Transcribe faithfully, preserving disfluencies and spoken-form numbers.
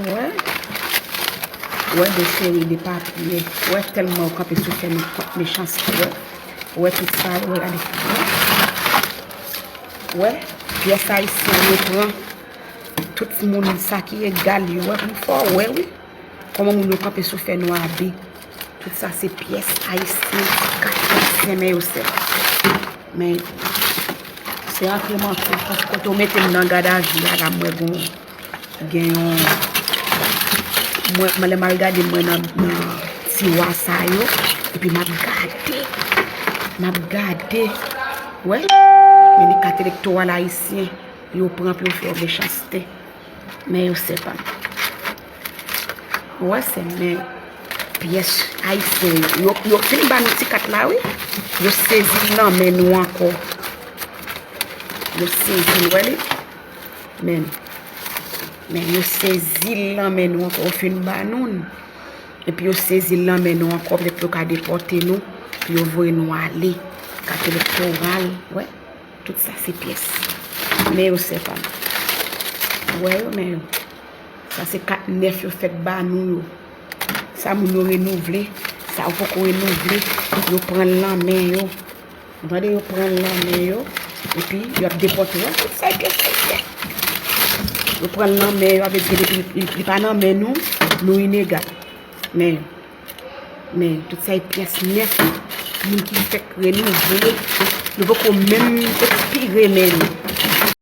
Wè. Wè, de seri de papye. Wè, tèlman yo kanpe sou fè nou kont mechanste. Wè. Wè, tout sa, wè, gade. Wè, pyès ayisyen yo pran. Tout moun sa ki egal yo. Wè, pou fò, wè, wi. Kòman moun yo kanpe sou fè nou abi. Tout sa se pyès ayisyen, kat ayisyen, men yo sèl. Men, se antre manti, paske kote w mete m nan gadavi a, la, m wè gon, gen yon, mwen, mwen, lè m al gade, mwen nan, nan tiwa sa yo, epi m ap gade, m ap gade, wè, men li kat elektoral ayisyen, yo pran pou yo fè yo mechanste. Men yo sè pa m. Ou wè, sè m, men pyès ayisyen yo, yo, yo fin ba nou ti kat la, wi. Yo sezi l nan men nou ankò. Yo sezi l, wè li. Men, men yo sezi l nan men nou ankò, yo fin ba nou l. Epi yo sezi l nan men nou ankò, petèt pou yo ka depòte nou, pou yo voye nou ale. Kat elektoral, wè. Tout sa se pyès. Men yo sè pa m. Ou wè yo, men yo. Sa se kat nèf yo fèk ba nou yo. Sa moun yo renouvle, sa yo poko renouvle, yo pran l nan men yo. Ou tande, yo pran l nan men yo, epi yo ap depòte yo. Tout sa e pyès, sa e pyès. Yo pran l nan men yo, avèk li, li, li pa nan men nou, nou inegal. Men yo. Men, tout sa e pyès nèf, moun ki fèk renouvle, nou poko menm ekspire, men